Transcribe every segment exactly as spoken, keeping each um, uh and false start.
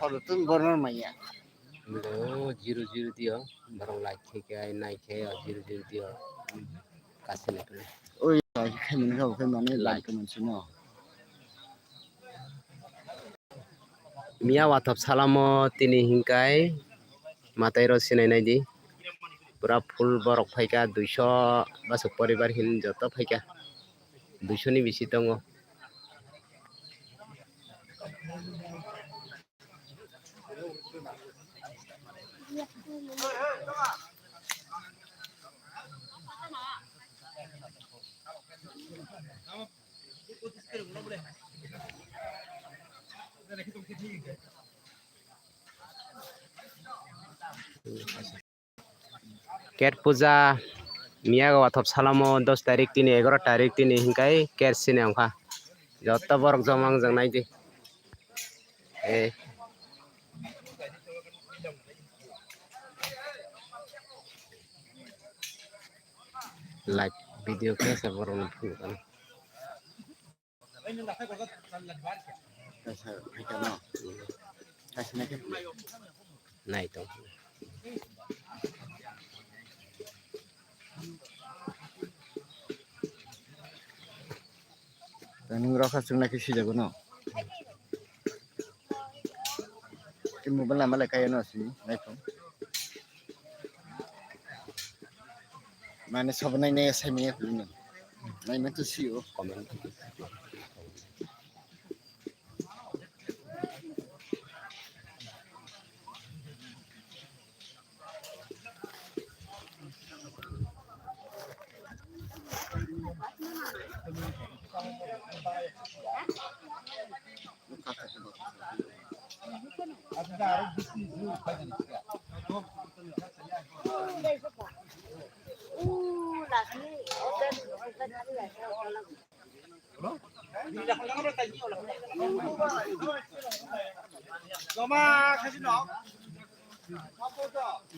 Photo tun borno maya. Bo zero zero dio, borok like khe khe, nai khe, o zero zero dio. Kasile kle. Oi, like khe mani khe, khe mani Like. Like khe mansi no. Miya wathap salamo tini hinkai matai ro sinai nai di. Pura full borok phaika duiso basuk poribar hin joto phaika. Duiso ni bisi tongo. Ket puja miya wathop salamo dos tarik tini egaro tarik tini hinkai ket sini wngkha. Joto borok joma wngjaknai di. Eh. Live video khe se borok no phunukha. Kaisa phaikha no. Kaisa naikhe. Nai tong. Tei nwng rokha chwng naikhe sijago no. Tei mobile lama le kaya no sini naithok. Mane sobo nai nai sai manya kuli no. Nai man to sio. Comment.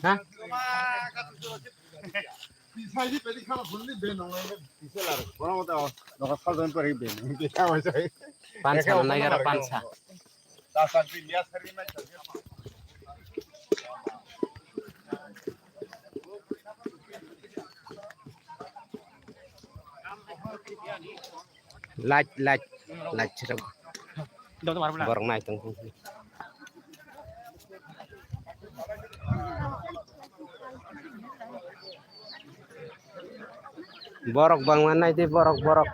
Ha? Pansa na nai gara pansa. Light, light, light sirok. Borok nai tong. Borok bangma nai di, borok, borok.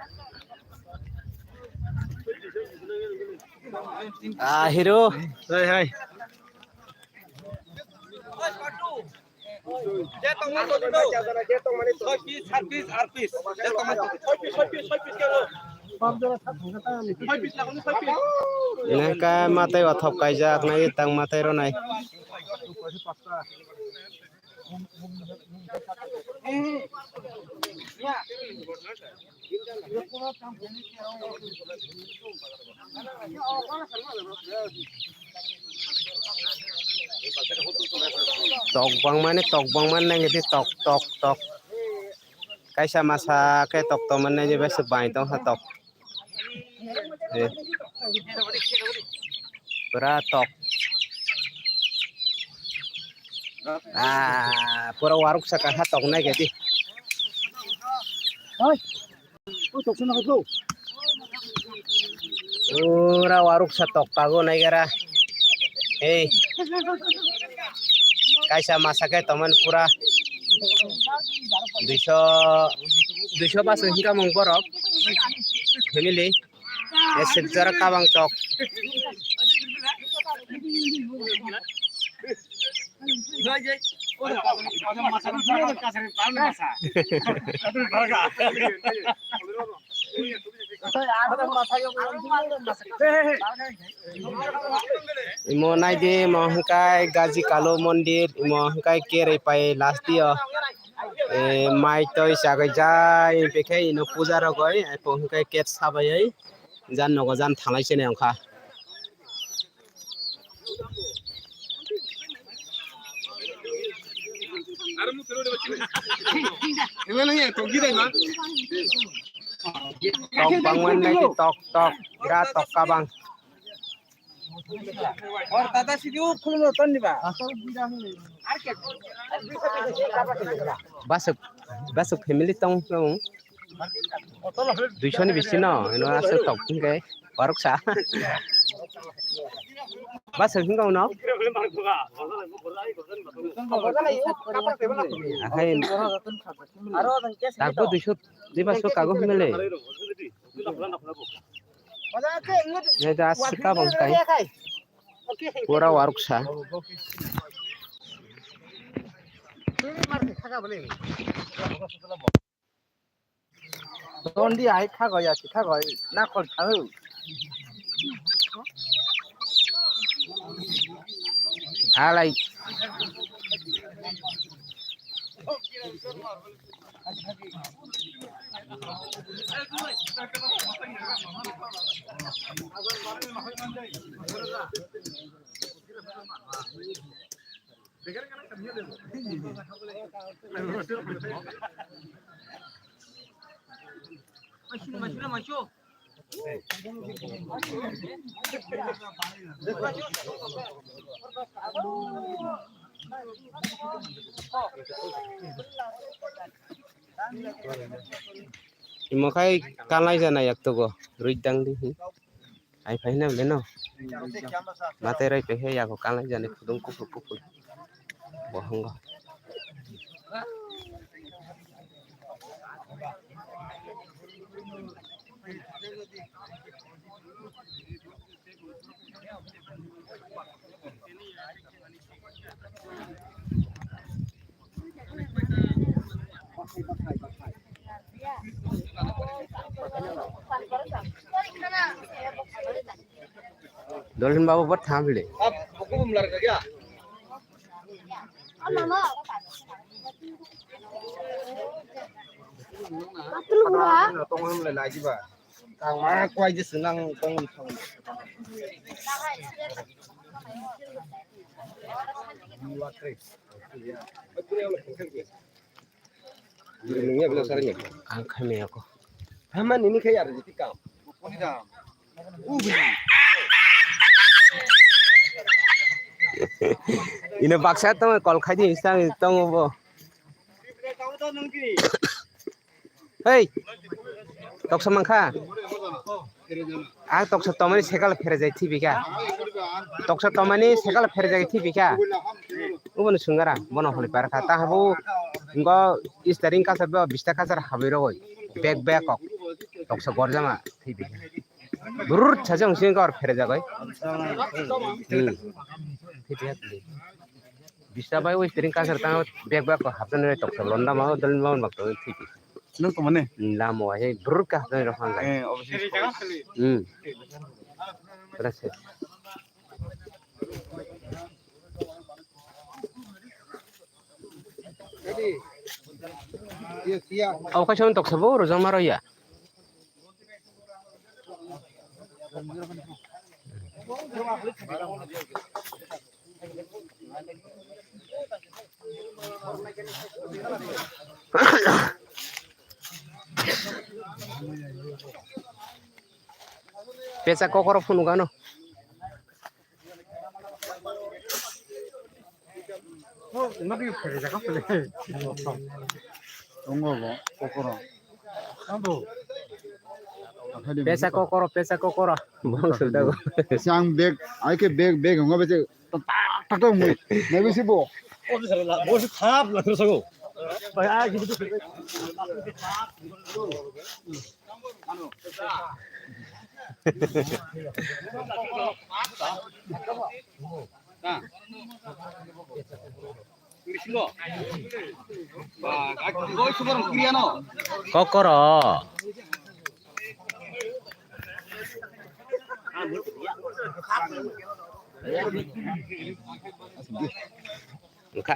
Ah, hero. Hai, hai. Nangka matai wathop kaijak nai tang matai ronai. Tok bangmani, tok bangmani nangkhe tok, tok, tok. Kaisa masa khe tok tongmani nangkhe bai tongkha tok. Eh. Pura tok. Ah, pura waruk saka ha tok nai gadi. Pura waruk sa tok pago nai gara. Ei. Kaisa masa khe toman pura duiso, duiso bas hinka mung borok family. Esek jora kabang tok. Imo naidi, imo hwnkhe Gaji Kalo mondir, imo hwnkhe kerai pai last dia. Eh, mai toi chagwi jai, bekhe ino puja rogoi, epong hwnkhe ket sabai, jan nogo jan thalai se wngkha. Tok bangmani nai tok, tok, birat tok kabang. Basuk, basuk family tong tong. Duiso ni bisi no, ino aswk tok hingke warok sa. Basuk hinga uno. Akhai. Takbo duiso, diba so kago hinale. Nai da aswk kabang tai. Pura warok sa. Tondi ai kha goi, asi kha goi, na khol thau. Alai. Imo khai kalai jana yak togo, rui dang di hi. Ai phai na beno. Mate rai pe he yago kalai jani khudung kuphur kuphur. Bohongo. Dolphin babu bot tham le. Tong ham le laji ba. Tang ma kwai je senang tong tong. Ang khaimaya ko. Hama nini khai ar jiti kam. Ino baksa tong kol khai di, insang tong bo. Hei, toksa mankha. A toksa tomani sekal pherejai thibika. Toksa tomani sekal pherejai thibika. Uboni sungara, bono holi parkha. Ta habu ngo istaring kasar bo bista kasar habwi rogoi. Bek bek kok. Toksa gorjama thibika. Brut sajang sing kor pherejagoi. Hmm. Thibika. Bista bai oi string kasar tang bek bek ko hapjani bai toksa londa ma dol ma bak to thik. Nang to mane? Lamo ai brut ka hapjani ro hang. Eh, obviously. Hmm. Terus. Au ka chon toksa bo ro jang ma ro ya. Pesa kokoro phunukano. Tongo bo kokoro. Pesa kokoro, pesa kokoro. Bong sudago. Sang bag, ai ke bag, bag ngo bese tak tak tak mui. Nabi si bo. Bo si thap la terus aku. Bai ai gitu. Kokoro. Engka.